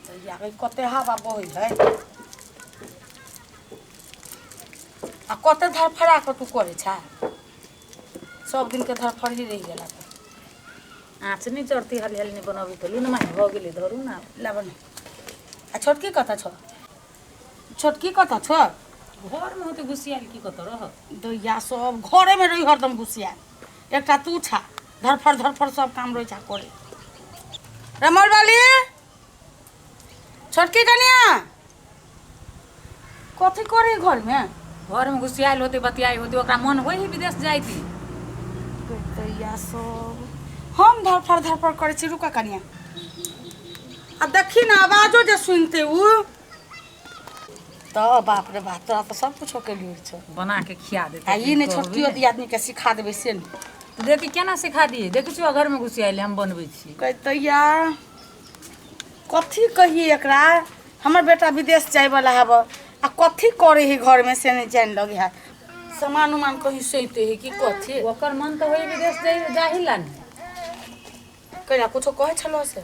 दैया गे, कते हवा बहै है आ कते धरफड़ा कऽ तू करै छा। सब दिन के धरफड़ी रहि गेल। आँच नहि चढ़ती, हली हली नहि बनबी तऽ लून माइ भऽ गेलै, धरू ने। लाबऽ ने। आ छोटकी कतऽ छौ? छोटकी कतऽ छौ? घरमे होतै घुसियाल, की कतऽ रहत? दैया, सब घरेमे रही हरदम घुसियाल, एकटा तू छा, धरफड़ धरफड़ सब काम रहै छा करे। रमौल वाली छोटकी कनिया कथी करे घरमे? घरमे घुसियाल होतै, बतियाइ होतै, ओकरा मन होइ है विदेश जाइती। दैया, सब हम धरफड़ धरफड़ करै छी। रुका कनिया, आ देखी ने, आवाजो जे सुनते उ तऽ बाप रे बाप, तोरा तऽ सब कुछो के लूरि छौ। बना के खिया देतै। आ ई नहि, छोटकियो दियादनी के सिखा देबै से नहि। तऽ देखी केना सिखा दियै। देखै छियौ, घरमे घुसियाल, हम बनबै छी। कहतैया कथी कहिए एकरा? हमर बेटा विदेश जाइवला हब आ कथी करे है घरमे से नहि जानि लगे है। सामान उमान कहीं सैते है कि कथी? ओकर मन तऽ होइ विदेश जाही ला ने। कैला कुछो कहै छलो से?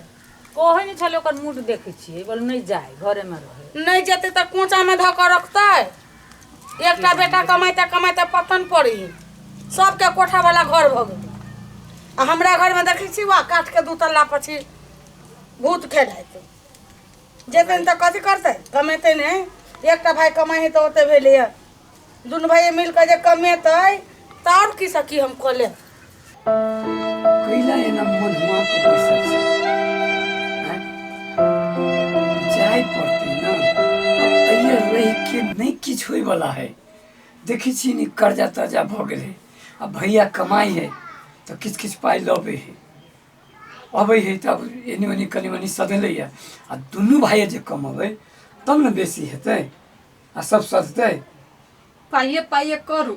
कहै नहि छलै, ओकर मूड देखै छियै, बोल नहि जाय, घरेमे रहै। नहि जेतै तऽ कोचामे धऽ कऽ रखतै? एकटा बेटा कमाइते कमाइते पतन पड़ै है। सबके कोठावला घर भऽ गेलै आ हमरा घरमे देखै छी, वा काठके दू तल्ला पर छी भूत खेलाइत। जेतै ने तऽ कथी करतै? कमेतै नहि। एकटा भाय कमाइ है तऽ ओते भेलैए, दुनू भाय मिल कऽ जे कमेतै तऽ आओर की सकी हम कऽ लेब। कैला एना मधुआ के बैसल छै? आँय? जाय पड़तै ने। अब अइये रहि के नहि किछु होय वाला है। देखै छी नी, कर्जा तर्जा भऽ गेलै। आ भैया कमाइ है तऽ किछु किछु पाइ लबै है, अबै है तब एनी ओनी कनि मनि सधलैया। आ दुनू भाइ जे कमबै तब ने बेसी हेतै आ सब सधतै। पाइए पाइए करू,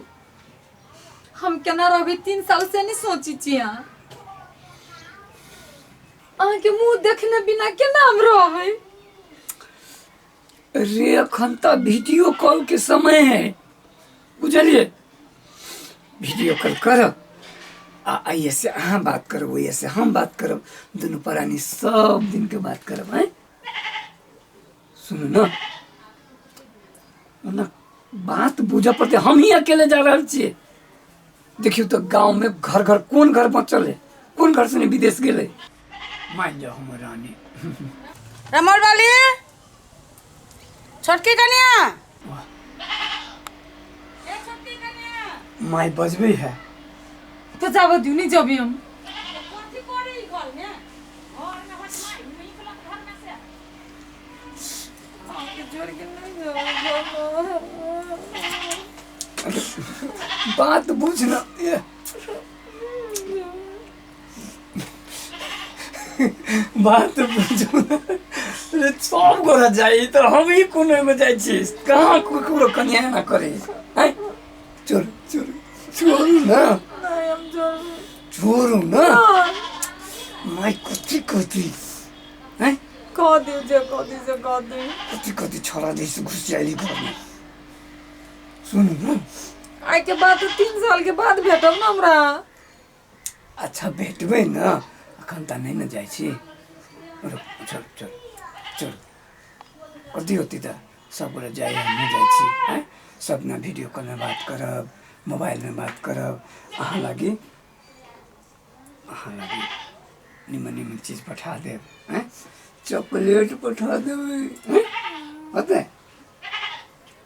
हम केना रहबै 3 साल से नहि सोचै छी। अहाँ अहाँके मुँह देखने बिना केना हम रहबै? रे, अखन तऽ वीडियो कॉल के समय है, बुझलियै? वीडियो कॉल करब आ आइए से अहाँ बात करब, ओहिए से हम बात करब, दुनू प्राणी सब दिन के बात करब। आँय, सुनू ने, ओना बात बुझऽ पड़तै। हम ही अकेले जा रहल छियै। देखियौ तऽ, गाँवमे घर घर कोन घर बचल है, कोन घर से नहि विदेश गेलै? मान जाओ हमर रानी। रमौल वाली छोटकी कनिया, ए छोटकी कनिया। माय बजबै है। तऽ जाबऽ दियौ, नहि जबी हम। कथी करे ई घरमे? अहाँके जोड़ के नहि जाउ। बात बुझ न ए। बात बुझू न रे, सब गोरा जाइ तऽ हम ही कोनो एगो जाइ छी। कहाँ ककरो कनिया एना करे? आँय, छोड़ू छोड़ू छोड़ू न। नहि, हम छोड़बै। छोड़ू न माय। कथी कथी? आँय? कह दियौ, जे कह दियौ से कह दियौ। कथी कथी छोड़ा दै से घुसियाली घरमे? सुनू न। आइके बाद तऽ 3 सालके बाद भेटब ने हमरा। अच्छा, भेटबै ने, अखन तऽ नहि ने जाइ छी। रुक, चल चल चल। कथी होती तऽ सब गोटे जाइ, हमहूँ जाइ छी। आँय, सब ने वीडियो कॉलमे बात करब, मोबाइलमे बात करब। अहाँ लागी निमन निमन चीज पठा देब। आँय, चॉकलेट पठा देबै। आँय, होतै?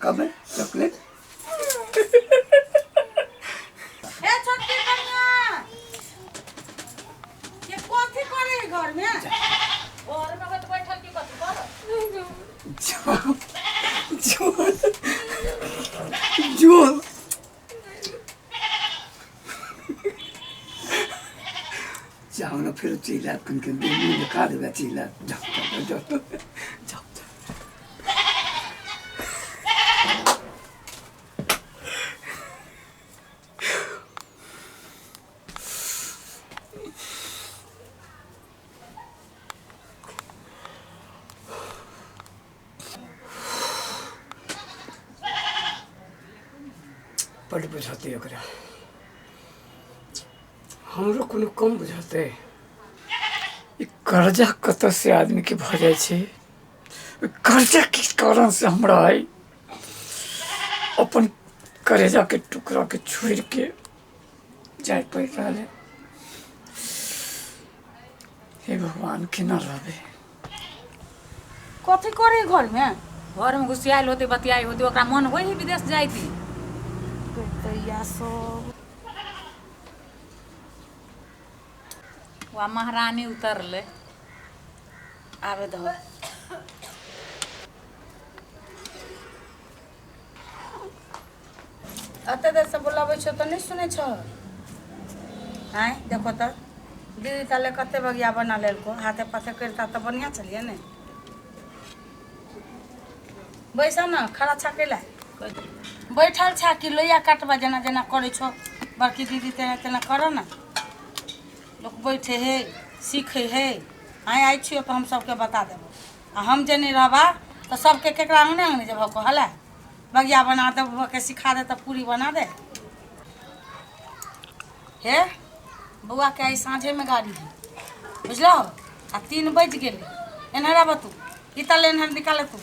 कब चॉकलेट? ए छोटकी कनिया, के कथी करे है घरमे? घरमे होत बैठल, की कथी करत? जो जो जो जाओ ना, फिर चिल्ला कन के मुँह दिखा देगा। चिल्ला, जाओ जाओ जाओ जाओ जाओ। बड्ड बुझतै ओकरा, हमरो कोनो कम बुझतै? ई कर्जा कतऽ से आदमीके भऽ जाइ छै? कर्जा किस कारण से हमरा है अपन करेजा के टुकड़ा के छोड़ के जाय पड़ि रहल है। हे भगवान, केना रहबै? कथी करे घरमे? घरमे घुसियायल होतै, बतियाइ होतै, ओकरा मन होइ है विदेश जाइती। दैया सब वा महारानी उतरलै। आबे दहो। एते देर से बोलाबै छौ तऽ नहि सुनै छौ? आँय, देखो तऽ दीदी ताले कते बगिया बना लेलको। हाथे पाथे करिता तऽ बढ़िआँ छलियै ने। बैस ने, खड़ा छा कैला बैठल छा? कि लोहिया काटबा जेना जेना करै छौ बड़की दीदी तेना तेना कर ने। लोक बैठे है, सीखे है। आइ आइ छियौ तऽ हम सबके बता देबो। आ हम जे नहि रहबा तऽ सबके केकरा अंगने अंगने जेबह कहला बगिया बना दे, के सिखा दे तऽ पूरी बना दे। हे बौआ के आइ साँझेमे गाड़ी है, बुझलहो? आ 3 बजि गेलै। एन्हर आबऽ तू, ई तऽ एन्हर निकाल तू।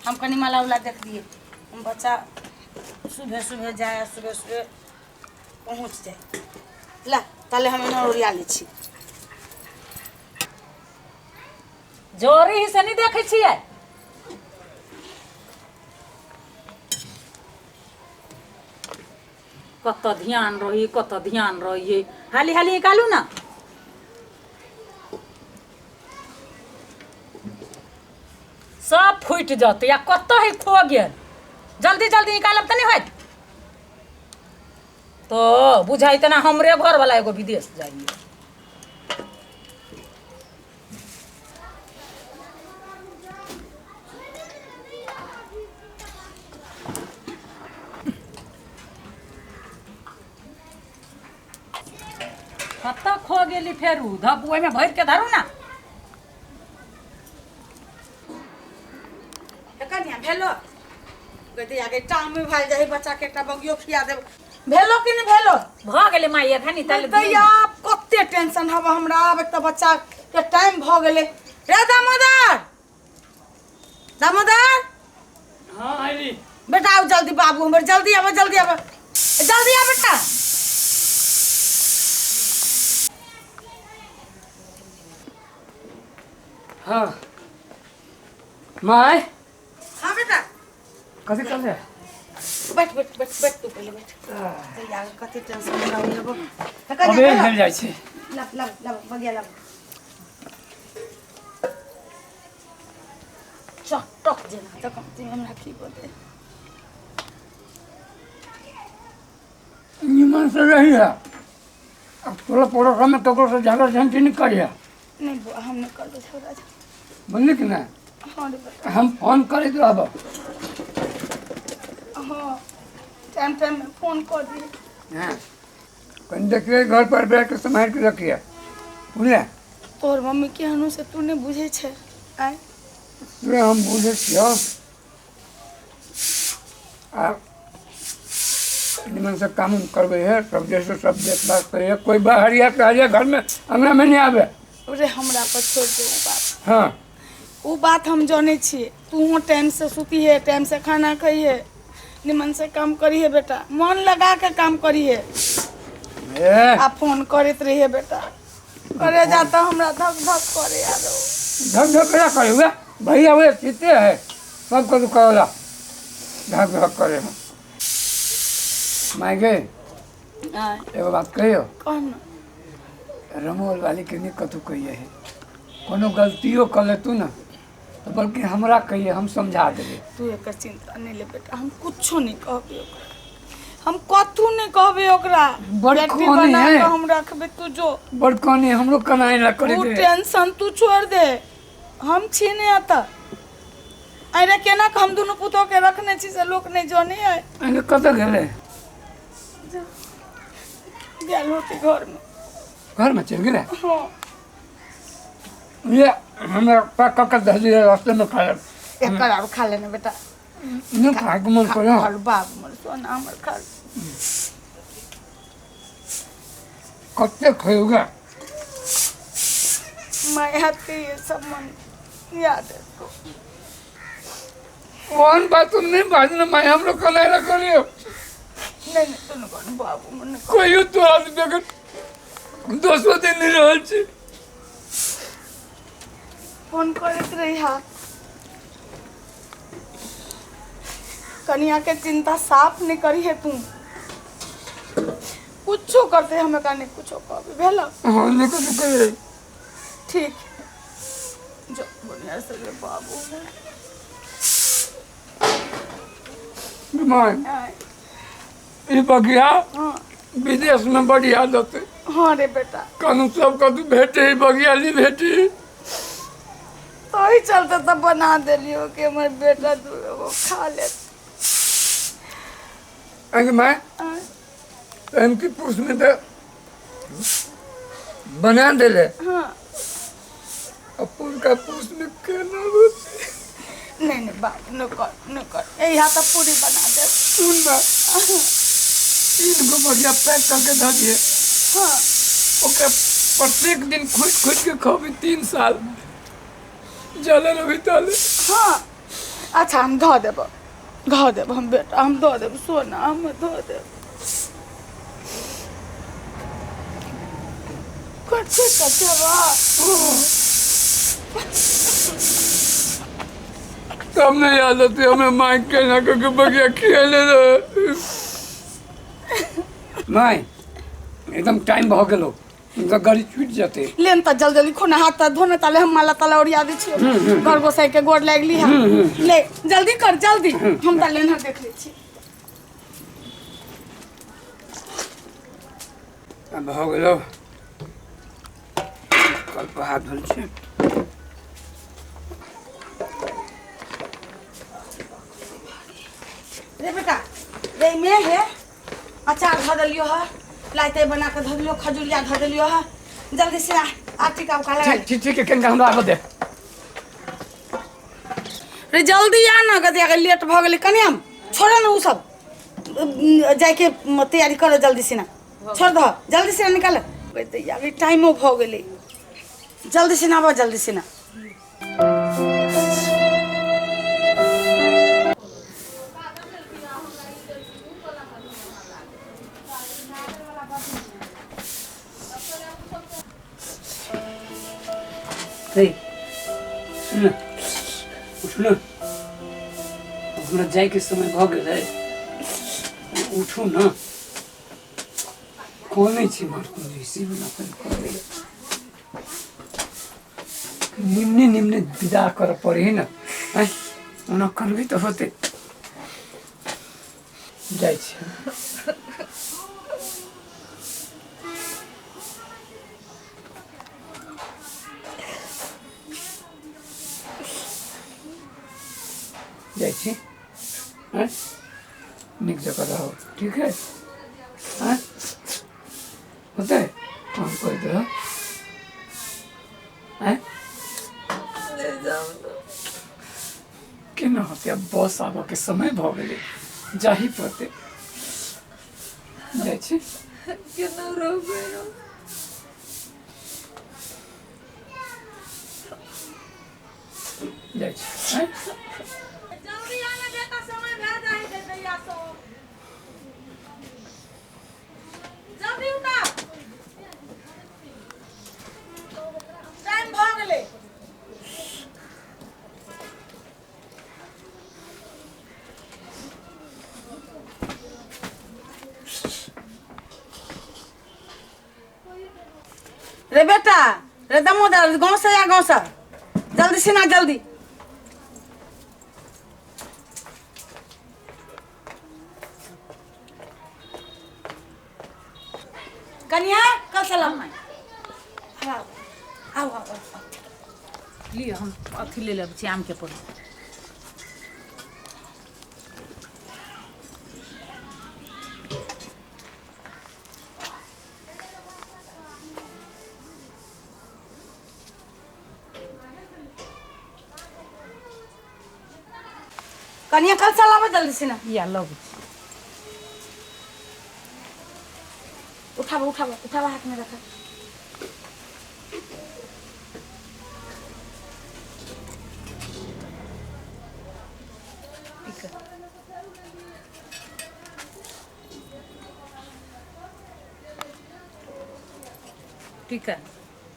हम कनि माला उला देख दिए। हम बच्चा सुबह सुबह जाए, सुबह सुबह पहुँच जाए। ला ताले हम एन्हर ओरिया लै छी। जोरी ही से नहि देखै छियै। कतऽ ध्यान रही, कतऽ ध्यान रही। हाली हाली निकालू ने, सब फूटि जतै। आ कतऽ है खो गेल? जल्दी जल्दी निकालब तऽ नहि होयत। तो बुझाइ तेना हमरे घरवला एगो विदेश जाइए। कतऽ खो गेली फेरू? धप ओहिमे भरि के धरू ने। कनिया भेलो गई आगे टाइम भए जाइ, बच्चा के एकटा बगियो खिया देब। भेलो कि नहि भेलो? भऽ गेलै माय, एखन ताले। दैया, कते टेंशन हब हमरा। आब एक तऽ बच्चा के टाइम भऽ गेलै। रे दामोदर, दामोदर! हाँ, आइली। बेटा आउ जल्दी, बाबू हमर, जल्दी आबो, जल्दी आबो, जल्दी आ बेटा। हाँ माय। हाँ बेटा। कथी कर रहे? बैठ बैठ बैठ बैठ, तू पहिले बैठ। दैया, कते टेंशन हमरा होइए। अबे भेल जाइ छै। लब लब लब, बगिया लब। चटक जेना तऽ कमती हमरा की बोलते। निमन से रही है। अब टोला पड़ोस में ककरो से झगड़ा झंझट नहीं करिए। नहीं बुआ, हम नहीं करबै झगड़ा। बुझली कि नहीं? हाँ रे बेटा। हम फोन करैत रहब। हाँ, टाइम टाइम में फोन कर दिए। हाँ, कहीं देखिए घर पर बैठ के सम्हारि के रखिए, बुझले? तोहर मम्मी केहनो से तू नहीं बुझे छै। आय? से हम बुझै छियौ। आ निमन से काम उम करबै है सब, जैसे सब देखभाल करिए। कोई बाहरिया तहरिया घर में अंगना में नहीं आवे। रे, हमरा पर छोड़ दे उ बात। उ बात हम जानै छियै। तूहो टाइम से सुती है, टाइम से खाना खइहे, निमन से काम करिहे बेटा, मन लगा के काम करिहे। ए। आ फोन करैत रहिहे बेटा। करे जाता हमरा धक धक करे आरो। धक धक करा करे हुए भैया हुए सीते है सबको तो करोला धक धक करे हम। माय गे। आय? एगो बात कहियो? कह न। रमोल वाली के नहीं कतू कहिए है। कोनो गलतियों कर ले तू ना तो बल्कि हमरा कहिए, हम समझा देबे। तू एकर चिंता नहीं ले बेटा, हम कुछो नहीं कहबे ओकरा, हम कथू नहीं कहबे ओकरा। बड़ बेटी कहानी बना है। के हम रखबे, तू जो। बड़ कहानी हमरो कनाए ला करे तू दे। टेंशन तू छोड़ दे, हम छी नहीं आता। अरे केना के हम दुनू पुतोह के रखने छी से लोक नहीं जाने है। अरे कतऽ गेलै? गेल होती घर में। घर में चलि गेलै? हाँ। ये हमरा पैक कऽ के दऽ दिअ, रास्ते में खा लेब। एकर आब खा लेना बेटा। नहि खायके मन करे। खा लू बाबू मोर, सोना हमर, खा लू। कते खैगा? मैं हाथ के ये सब मन याद है। ओहन बात तुम नहीं बाजना माय हमरो कनाय ना करियो। नहीं नहीं तू न कर बाबू मन। कहियो तोरा से बेगर दोसरो दिन नहीं रहल छी। फोन करैत रही हा, कनिया के चिंता साफ नहीं करी है तू। कुछो करते हमें का नहीं कुछो कहबे भेल। हाँ नहीं कुछ करे। ठीक जो बढ़िया से रे बाबू। माय ई बगिया हाँ विदेश में बड़ी आदत है। हाँ रे बेटा कानू सब कतू भेटे बगिया नहीं भेटी। तो ही चलते तब बना देलियो कि हमर बेटा दू वो खा ले। अंग मैं इनकी पूछ में तो बना देले। हाँ अब पूर का पूछ में केना होती। नहीं नहीं बाप न कर न कर, यही हाथ पूरी बना दे। सुन ना 3 गो बगिया पैक करके धऽ दिए। हाँ ओकरा प्रत्येक दिन खोज खोज के खबी 3 साल जले रही ताले। हाँ अच्छा हम धऽ देब धऽ देब हम बेटा, हम धऽ देब सोना, हम धऽ देब। कते कते बा तब नहीं आदत है हमें माइक के ना के बगिया खेले रहे। माय एकदम टाइम भ गेलो, गाड़ी छूट जाते। लेन त जल्दी जल्दी खोना हाथ त धोने ताले हम माला ताला ओरिया दै छियो। घर गोसाई के गोड़ लागली है। ले जल्दी कर जल्दी, हम त लेन देख लै छी। अब हो गेलो कल पर हाथ धोल छी। रे बेटा रे में है अचार धऽ देलियो है, लाइते बना के धऽ देलियो, खजुरिया धऽ देलियो है। जल्दी से आ टिका उका लगा। ठीक ठीक ठीक केनका हमरा आबऽ दे। रे जल्दी आ ना गदिया के लेट भ गेलै। कनी हम छोड़ ना उ सब जाके तैयारी कर जल्दी से ना, छोड़ दह जल्दी से निकाल। गदिया के टाइमो भ गेलै, जल्दी से ना आबऽ जल्दी से ना। सुन उठू न, हमरा जाइके समय भऽ गेल है, उठू न। कोने छी निम्ने निम्ने विदा कर पड़े न, ओना करबी तऽ होते। जाइ छी। जाइ छी, नीक जकाँ रहू, ठीक है? होतै फोन करि दह। केना होतै, आब बस आबऽके समय भऽ गेलै, जाही पड़तै। जाइ छी। केना रहबै हम? जाइ छी। जल्दी आना बेटा, समय भए जाइ है दैया सो। जल्दी उतार, टाइम भऽ गेलै। रे बेटा रे दमोदर, गाँव से आ गाँव से जल्दी से ना जल्दी। कन्या कल चलब। आओ आओ आओ लिअ हम अथी ले लेबै छी आमके पौधा। कन्या कल चलाबो जल्दी से ना। या लग उठाबो उठाबो उठाबो, हाथ में रखा। टीका।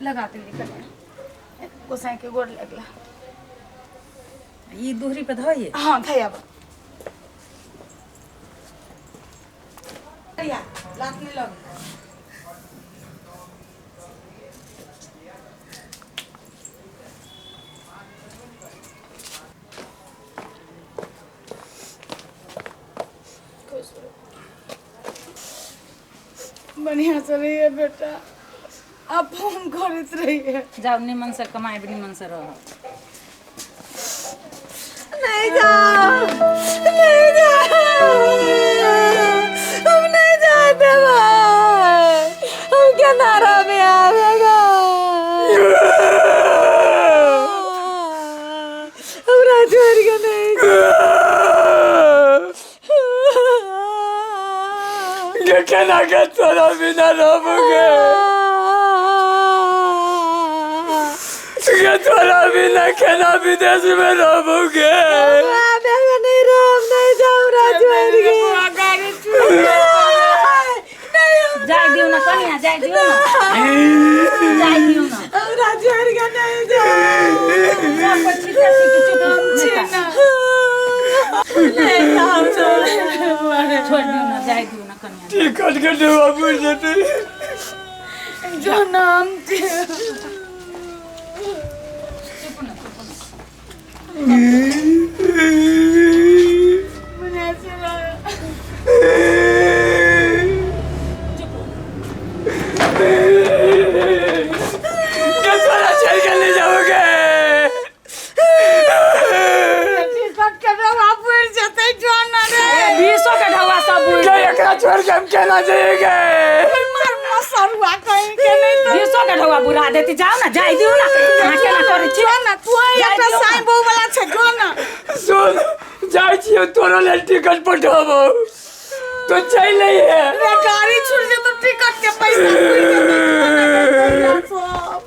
लगा देली कनिया, गोसाई के गोर लगला। ई दूरी पे धइए। हाँ, धैया लात नहीं लग। बढ़िया से रहिए बेटा, आप फोन करते रहिए। जाओ निमन से कमाए, निमन से रहो। नहीं जाओ, नहीं जाओ, हम नहीं जाते भाई, हम क्या नारा में आवेगा, हमरा छोड़ के नहीं। के केना के तोरा बिना रहबोगे, के तोरा बिना केना विदेश में रहबोगे। नहीं रहो, नहीं जाओ, छोड़ के जाय दियो ना कनिया, जाय दियो ना, जाय दियो ना, हमरा छोड़ के नहीं जाओ। सब पर छीटे छीटे चुप नहीं का। छोड़ दियो ना, जाय दियो ना कनिया। टिकट के डुबा बुझ जेतै। जो नाम छे। चुप ना, चुप ना। बढ़िया से रहो। चुप। के तोरा छोड़ के ले जाओगे। टिकट के डबा पुर जेतै, जो ना रे। बीसो के ढौआ सब उड़ि के एकरा छोड़ के हम केना जाएंगे। मार मसरुआ कहीं के नहीं तो। बीसो के ढौआ बुरा देती। जाओ ना, जाय दियो ना, अहाँ केना करै छी? जो ना, तू जाय एकटा दियौ ना। साईं बहू वाला छै, जो ना। सुन, जाइ छियै तोरो लेल टिकट पठाबो तो चलि है। रे गाड़ी छूट जेतौ, टिकट के पैसा पुर जेतौ सब।